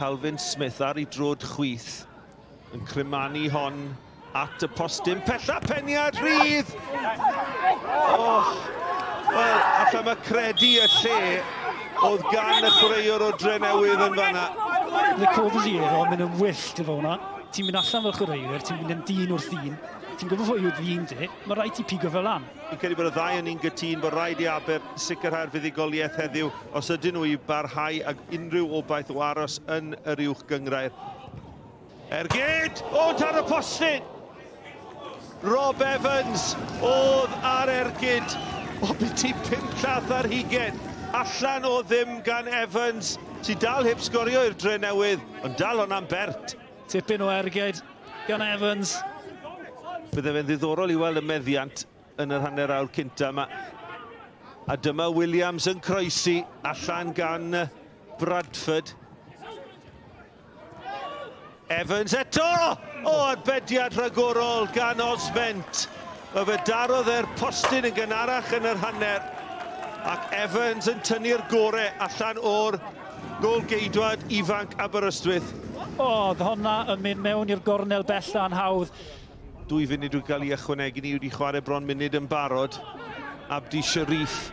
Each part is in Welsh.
Calvin Smith ar ei drod chwith yn crymanu hon at y postyn pella peniad rhydd! Oh, wel, alla mae credu y lle oedd gan y chwaraewr o Drenewydd yn fanna. Le Corbusier yn mynd yn wyllt efo hwnna. Ti'n mynd allan fel chwaraewyr, ti'n mynd yn dyn wrth ddyn, ti'n gwybod pwy yw ddyn di, mae rhaid ti pigo fel lan. Fi'n credu bod y ddau yn ni'n gytûn bod rhaid i Aber sicrhau'r fuddugoliaeth heddiw os ydyn nhw i barhau ag unrhyw obaith o aros yn yr uwch gynghrair. Ergyd! O, dan y postyn! Rob Evans oedd ar ergyd o biti 5 llath ar hugen. Allan o ddim gan Evans, sy'n dal heb sgorio i'r Drenewydd, ond dal honna'n bert. Tipyn o ergyd gan Evans. Bydde fe'n ddiddorol i weld y meddiant yn yr hanner awr cynta yma. A dyma Williams yn croesi allan gan Bradford. Evans eto! O, arbediad rhagorol gan Osment. Mae fe darodd e'r postyn yn gynharach yn yr hanner. Ac Evans yn tynnu'r gore allan o'r gôl-geidwad ifanc Aberystwyth. O, oedd honna yn mynd mewn i'r gornel bella yn hawdd. 2 funud wedi cael ei ychwanegu, ni wedi chwarae bron munud yn barod. Abdi Sharif,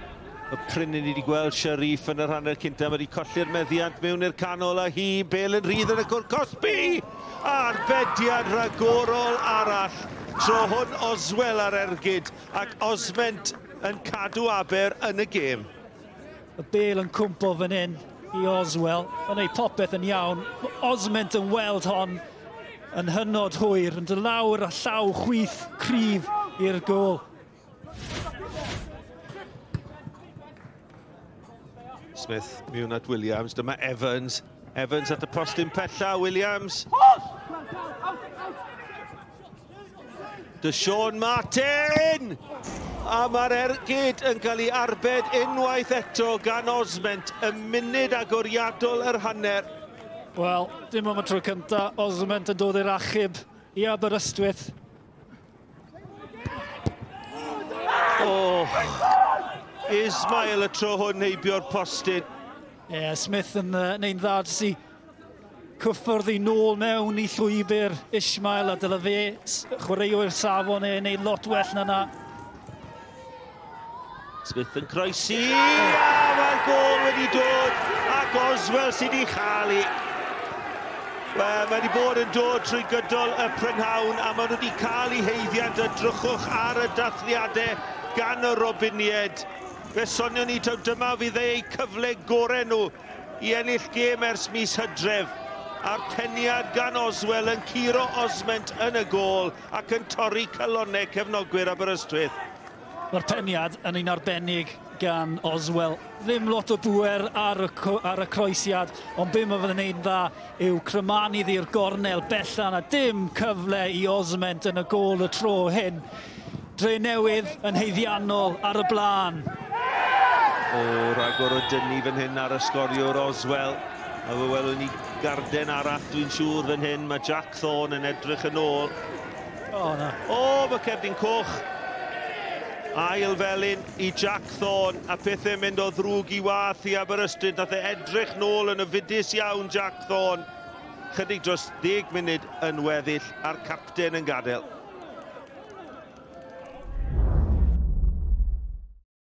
y prin ni wedi gweld Sharif yn yr hanner cynta, mae wedi colli'r meddiant mewn i'r canol a hi, bel yn rhydd yn y cwr cosbi! Arbediad rhagorol arall, tro hwn Oswell ar ergyd ac Osment yn cadw Aber yn y gêm. Y bel yn cwmpo fan hyn i Oswell. Mae'n gwneud popeth yn iawn. Mae Osment yn weld hon yn hynod hwyr, yn dod lawr a llaw chwith cryf i'r gôl. Smith mewn at Williams, dyma Evans. Evans at y postyn pella, Williams. Dy Sean Martin! A mae'r ergyd yn cael ei arbed unwaith eto gan Osment y munud agoriadol yr hanner. Wel, dim am y tro cynta, Osment yn dod i'r achub i Aberystwyth. Oh, Ismail y tro hwn heibio'r postyn. Ie, yeah, Smith yn uh, neu'n dda jyst i cyffwrdd i nôl mewn i llwybr Ismail a dyle fe chwaraewyr safon e neu lot well na na. Smith yn croesi, a mae'r gôl wedi dod, ac Oswell sydd wedi chael i. Wel, mae wedi bod yn dod trwy gydol y prynhawn, a maen nhw wedi cael eu haeddiant. Edrychwch ar y dathliadau gan y Robiniaid. Fe sonion ni taw dyma fydd eu cyfle gorau nhw i ennill gêm ers mis Hydref. A'r peniad gan Oswell yn curo Osment yn y gôl ac yn torri calonnau cefnogwyr Aberystwyth. Mae'r peniad yn un arbennig gan Oswell. Ddim lot o bŵer ar y, ar y croesiad, ond be mae fe'n wneud dda yw crymanu ddi'r gornel bellan a dim cyfle i Osment yn y gôl y tro hyn. Dre Newydd yn haeddiannol ar y blaen. O, rhagor o dynnu fan hyn ar y sgoriwr Oswell. A fe welwn ni garden arall, dwi'n siŵr, fan hyn. Mae Jack Thorne yn edrych yn ôl. O, na. O, mae cerdyn coch. Ail felyn i Jack Thorne, a pethau'n mynd o ddrwg i wath i Aberystwyth. Nath e edrych nôl yn ofidus iawn, Jack Thorne. Chydig dros ddeg munud yn weddill, a'r capten yn gadael.